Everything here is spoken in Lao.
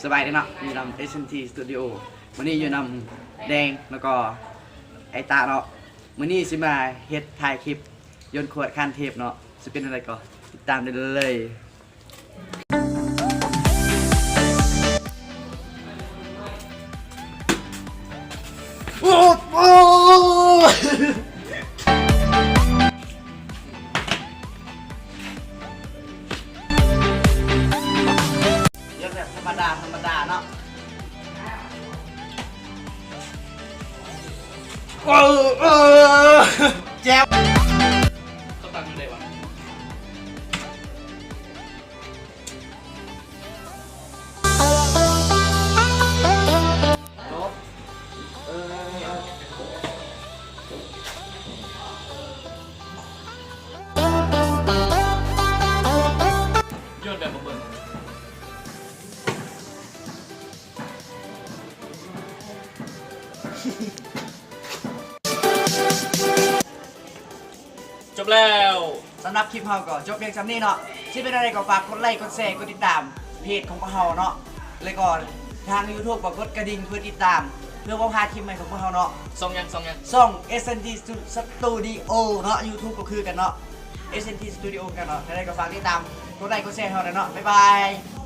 ສະບາຍດີເນາະ ຢູ່ນຳ ເອສເອັນທີ ສະຕູດິໂອ ມື້ນີ້ຢູ່ນຳແດງ ແລ້ວກໍໄອ້ຕາເນາະ. ມື້ນີ້ຊິມາເຮັດ ຖ່າຍຄລິບຍົນຂວດຄານເທບເນາະ ຊິເປັນແນວໃດກໍຕິດຕາມໄດ້ເລີຍ. ໂອ້ໂຫ ຢາກແບບທຳມະດາ ທຳມະດາເນາະ. ເອີ ເອີ ແຈບ ເຂົາຕັ້ງຢູ່ໃດວະ? ໂຍນແບບບໍ່ເບິ່ງ. ຈົບແລ້ວ ສຳລັບຄລິບເຮົາກໍຈົບພຽງສ່ຳນີ້ເນາະ. ຊິເປັນແນວໃດກໍຝາກກົດໄລ ກົດແຊ ກົດຕິດຕາມເພຈຂອງພວກເຮົາເນາະ ແລ້ວກໍທາງ YouTube ກໍກົດກະດິ່ງເພື່ອຕິດຕາມ ເພື່ອບໍ່ພາດຄລິບໃໝ່ຂອງພວກເຮົາເນາະ. ຊ່ອງຫຍັງ? ຊ່ອງຫຍັງ? ຊ່ອງ ເອສເອັນທີ Studio ເນາະ. YouTube ກໍຄືກັນເນາະ ເອສເອັນທີ Studio ຄືກັນເນາະ. ແນວໃດກໍຝາກຕິດຕາມ ກົດໄລ ກົດແຊໃຫ້ເຮົາແດ່ເນາະ. ບາຍບາຍ.